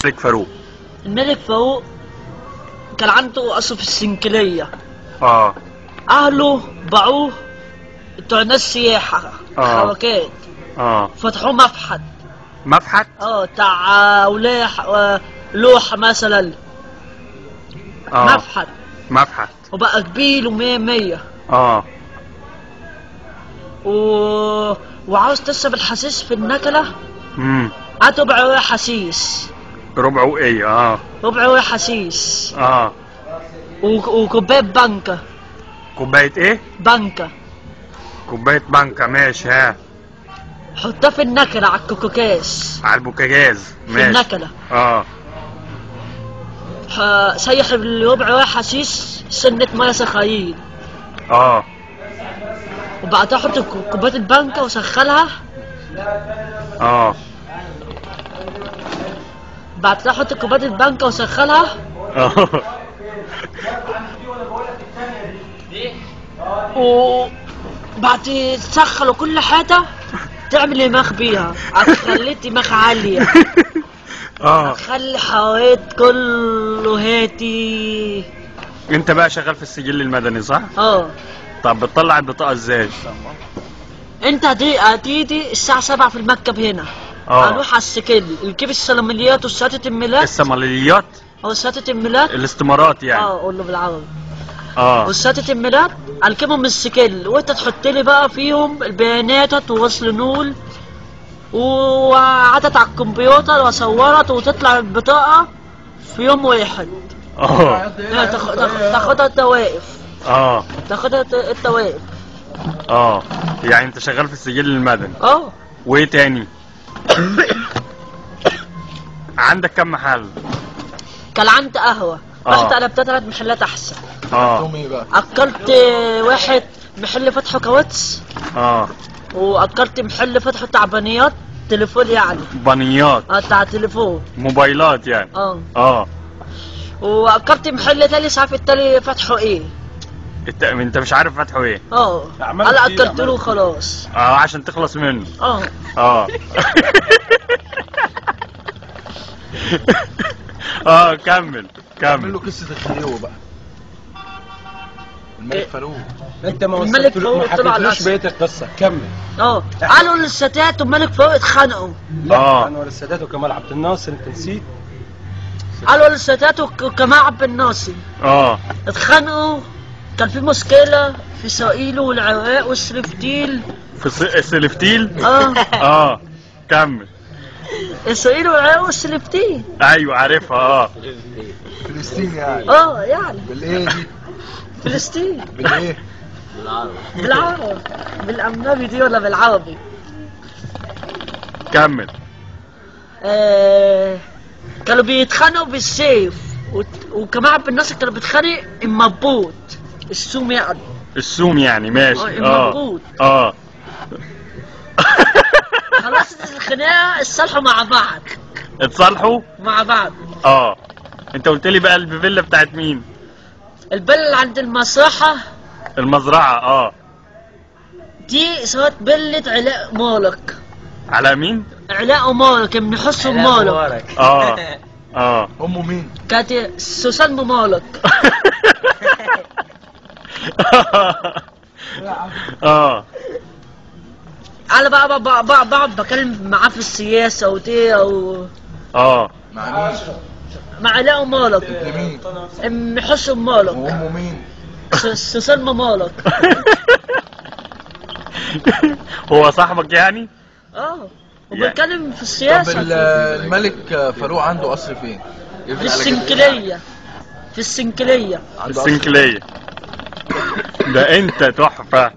الملك فاروق. الملك فاروق كان عنده قصر في السنكلية. اهله باعوه بتوع ناس سياحة. حركات. فتحوه مفحت. مفحت؟ بتاع ولاح لوحة مثلا. مفحت. مفحت وبقى كبير ومية مية. وعاوز تشرب الحشيش في النكلة. هات ربع وقية حشيش. ربع وقية. ربع وقية حشيش. وكوباية بنكة. كوباية ايه؟ بنكة. كوباية بنكة، ماشي. ها، حطها في النكلة على الكوكاز. على البوكاجاز، ماشي. في النكلة. سيح الربع وقية حشيش سنة مية سخايين. وبعدها حط كوباية البنكة وسخنها. بعدها حط كوباية البنكة وسخنها. وبعد تسخن وكل حاجة تعمل دماغ بيها، هتخلي دماغ عالية. هتخلي حواليك كله هاتي. انت بقى شغال في السجل المدني صح؟ طب بتطلع البطاقة ازاي؟ انت هتيجي الساعة 7 في المكتب هنا. هنروح على السكيل، نجيب السلمليات وشهادة الميلاد. السماليات؟ شهادة الميلاد. الاستمارات يعني. قول له بالعربي. وشهادة الميلاد هنجيبهم من السكيل، وانت تحط لي بقى فيهم البيانات ووصل نول وعدت على الكمبيوتر وصورت وتطلع البطاقة في يوم واحد. تاخدها انت واقف. تاخدها انت واقف. يعني انت شغال في السجل المدني. وايه تاني؟ عندك كم محل؟ كان عندي قهوة. رحت قلبتها 3 محلات احسن. اكلت واحد محل فتحه كاوتش. واكلت محل فتحه تعبانيات تليفون يعني. بانيات. بتاع تليفون. موبايلات يعني. واكلت محل تاني مش عارف التاني فتحه ايه. انت مش عارف فتحه ايه؟ انا اكلت له وخلاص. عشان تخلص منه. كمل كمل له قصة الخديوي بقى. الملك فاروق. انت ما وصلتلوش، ما حكيتلوش بقية القصة، كمل. قالوا للسادات والملك فاروق اتخانقوا. لا، انور السادات وكمال عبد الناصر، انت نسيت. قالوا للسادات وكمال عبد الناصر. اتخانقوا، كان في مشكلة في إسرائيل والعراق والسلفتيل. في السلفتيل؟ كمل. إسرائيل والعراق والسلفتيل. ايوه عارفها. فلسطين يعني. يعني بالايه دي؟ فلسطين. بالايه؟ بالعربي. بالأجنبي دي ولا بالعربي؟ كمل. كانوا بيتخانقوا بالسيف، وكمال عبد الناصر كانوا بيتخانق المبوط. السوم يعني. السوم يعني، ماشي. المبوط. خلصت الخناقة اتصالحوا مع بعض. اتصالحوا؟ مع بعض. انت قلت لي بقى الفيلا بتاعت مين؟ الفيلا عند المسرحة. المزرعة. دي صارت فيلة علاء مالك. علاء مين؟ علاء مالك ابن حسن مالك. امه مين؟ كانت سوسن مالك. انا بقى بقعد بكلم معاه في السياسة ودي مع مين؟ مع علاء مالك. ابن مين؟ ام حسن مالك. وامه مين؟ سوسن مالك. هو صاحبك يعني؟ وبتكلم في السياسة. طب الملك فاروق عنده قصر فين؟ في السنكلية. في السنكلية. السنكلية. ده انت تحفة.